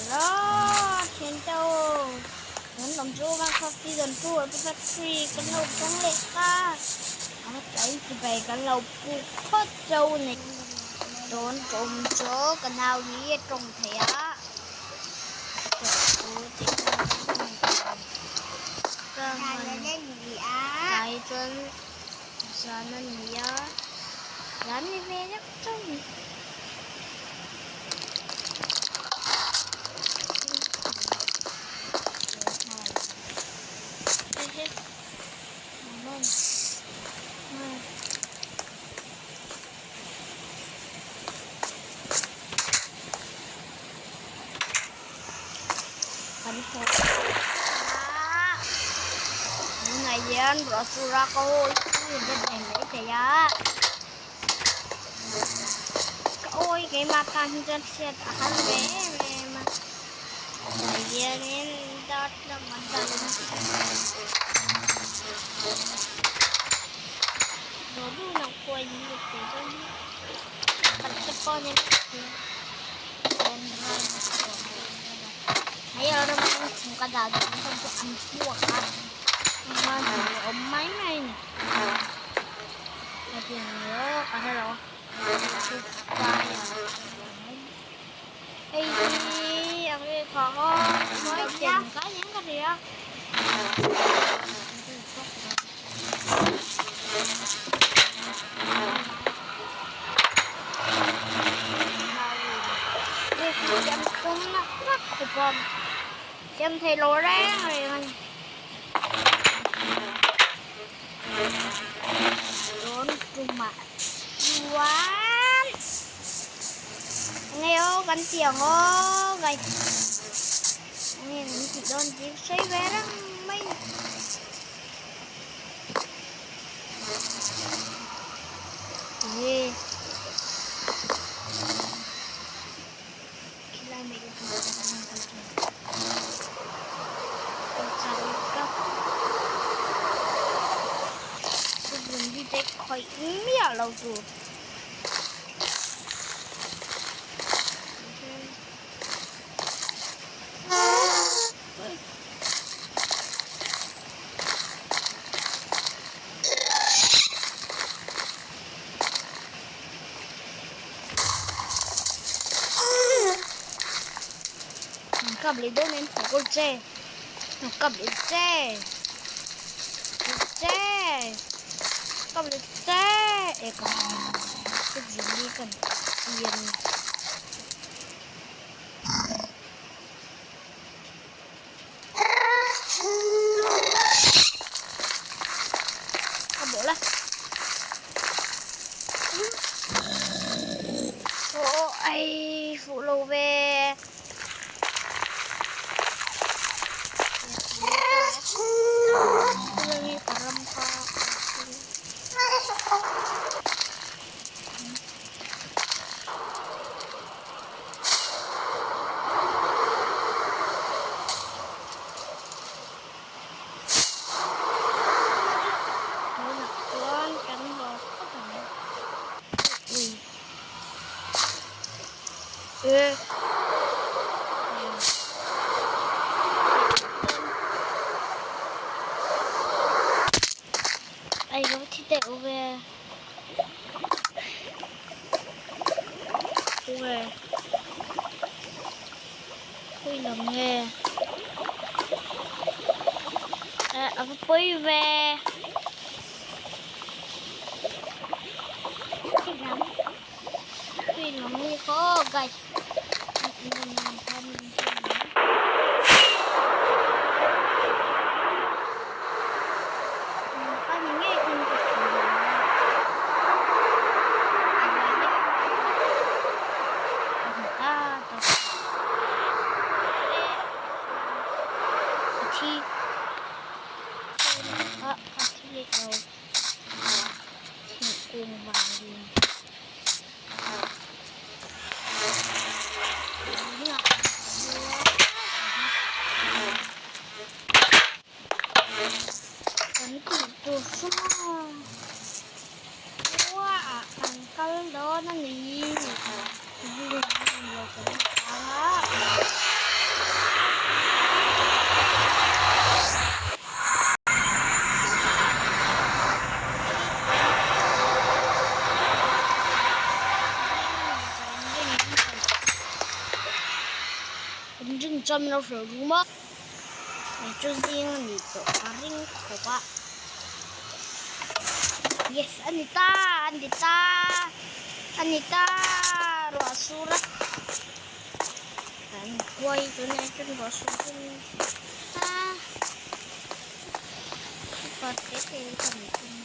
Hello, thian te u. Kan awm chu Minecraft season 2 episode 3 kan lo tawng leh ta. A tlai chibai kan lo puk phawt chau ni. Tun tum chu ka nau hi a tawng thei a. Tlai chuan zan a ni a. Zan ni ve deuh chauh ni. Tunah hian ruah sur a ka hawi chu in ren thei mai thei a. Ka awi keimah tan hi chuan hriat a har ve em em a. Tah hianin darthlalang an dah leh a. Dawr dun ang pawh in lut thei chuan khat te pawh ni mai thei a. Chuan ram hei a ram in chung ka dah duh ang chu an puak a. Chuan a awm mai mai a ni. Siam thei lo reng reng a ni. Dawn tumah chuan enge aw kan ti ang aw guys enge kan tih dawn tih ka sawi ve reng mai ni enge khilai mai ka miah lo tur. Kap leh dawn em kawr che kap leh che che kap leh che e ka ka zin kan pian Ka bỏ lại. Ôi, phụ lô về. Tunah chuan kan haw phawt ang. Ui. E. Ai ka va thi teh u ve. Ui. Khawi lam nge? Eh, a va pawi ve. Khawi lam nge khaw guys. Ani ngei khan ka hria. A thi a a thi leh lo thingkung vangin. Jing chuan min lo hrilh rum a. Kei chu zing a nih tawh ka ring khawp a. Yes, a ni ta, a ni ta, a ni ta, ruah sur a. Kan khuai tunah chuan ruah sur hun a. Super te te ka ni thung.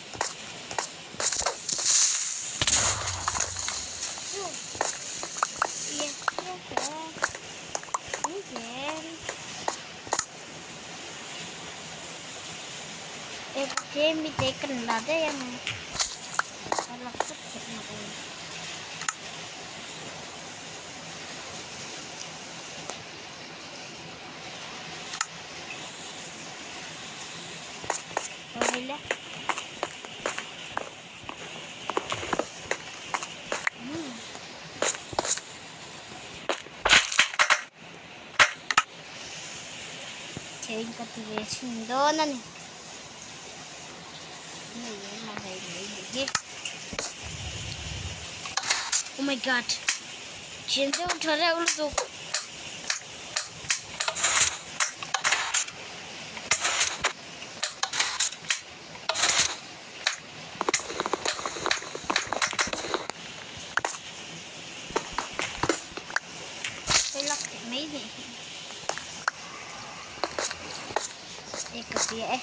Thing ka ti ve thin dawn a ni. Oh my god. Thian deuh tha reuh lutuk. Hei lak theih mai nih hi. E ka hria e.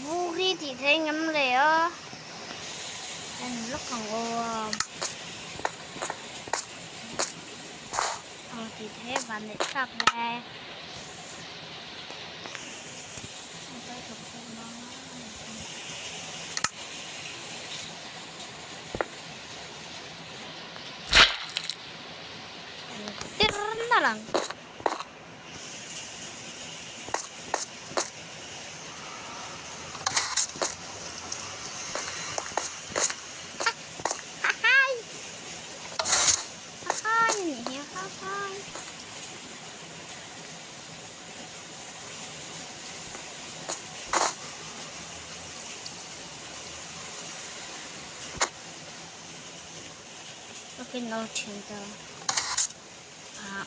Vur hi tih theih ngam le a en lawk ang aw a tih theih a van neih thlak ve. Tir nalh ang. Okay, no thin ta. Ah.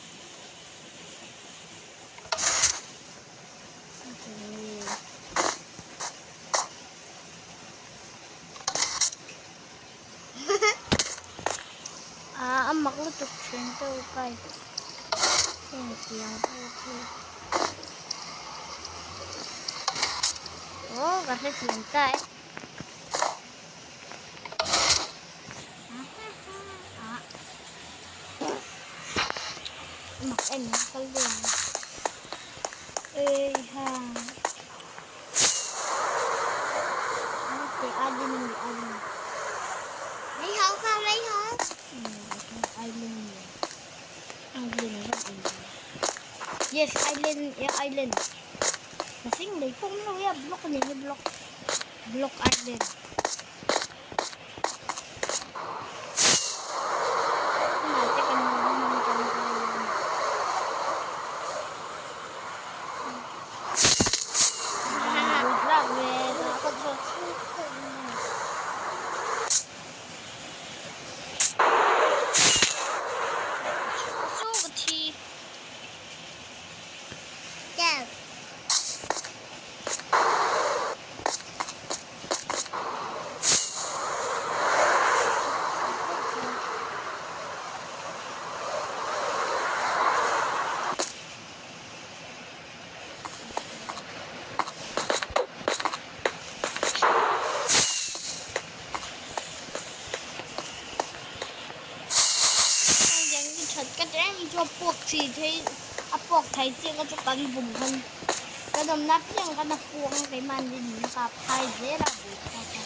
Ah, a mak lutuk thin deuh guys. Heng tiang pawh khi. Oh, ka hrethiam ta e. Mak em kal deuh ang. Ei ha. Yes, island, yeah, island. Kasing lei pawh awm lo e a block a ni hi block. Block island. A puak thei chiang a chu kan bum khan kan awmna piang khan a puak a keimahni min kap phai zel a bul kha kha.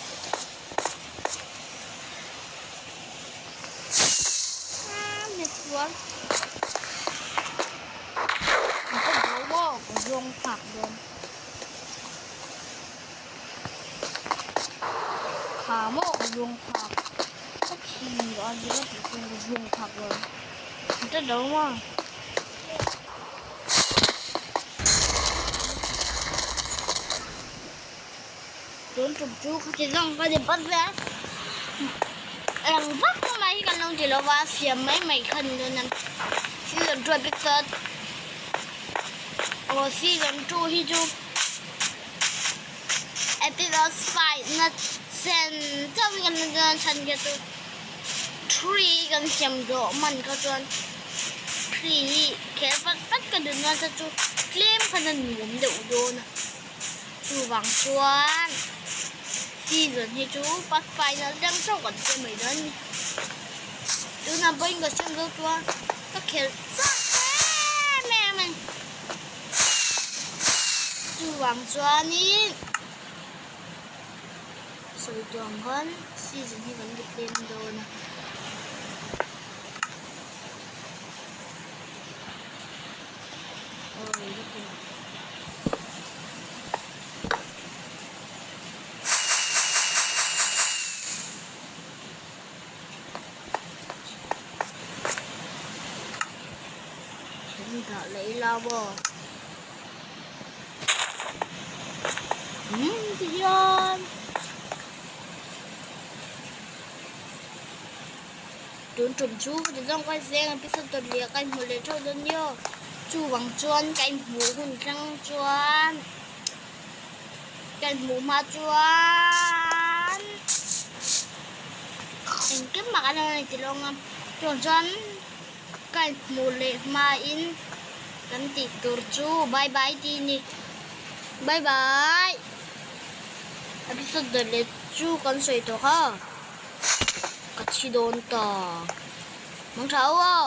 Ah, misual. Ka bo maw ka zawng phak dawn. Kha maw ka zawng phak. Ka thi a zira tih chuan ka zawng phak dawn. Ka do maw. Tun tum chu khati zawng ka ni phawt ve a, eng vak mai hi kan lo ti lo va, siam mai mai kha ni dawn a, season 2 episode aw season 2 hi chu episode 5 na chen chauh hi kan la dawn a chhan kha chu 3 kan siam zawh man kha chuan 3 hi kher vat vat ka duh nasa chu tlem khan a nuam deuh dawn a. Chuvang chuan season hi chu first final tang chauh kan siam mai dawn a ni. Tunah pawhin ka siam zo chuan ka khelh chak em em a ni. Chuvang chuanin sawi tawh ang khan season hi kan ti tlem dawn a. Awi ka ti. Thil dah leh ila maw? Umm ti hian Tun tum chu ka ti zawng ka zeng episode dawt leh ka inhmu leh theuh dawn nia. Chuvang chuan ka inhmuh hun thleng chuan ka inhmuh hma chuan engkim mah ka la nei ti lo ang a. Chuvang chuan ka inhmuh leh hmain kan tih tur chu bye bye tih a ni. Bye bye. Episode dawt leh chu kan sawi tawh kha. Ka thi dawn ta. Mang tha u aw.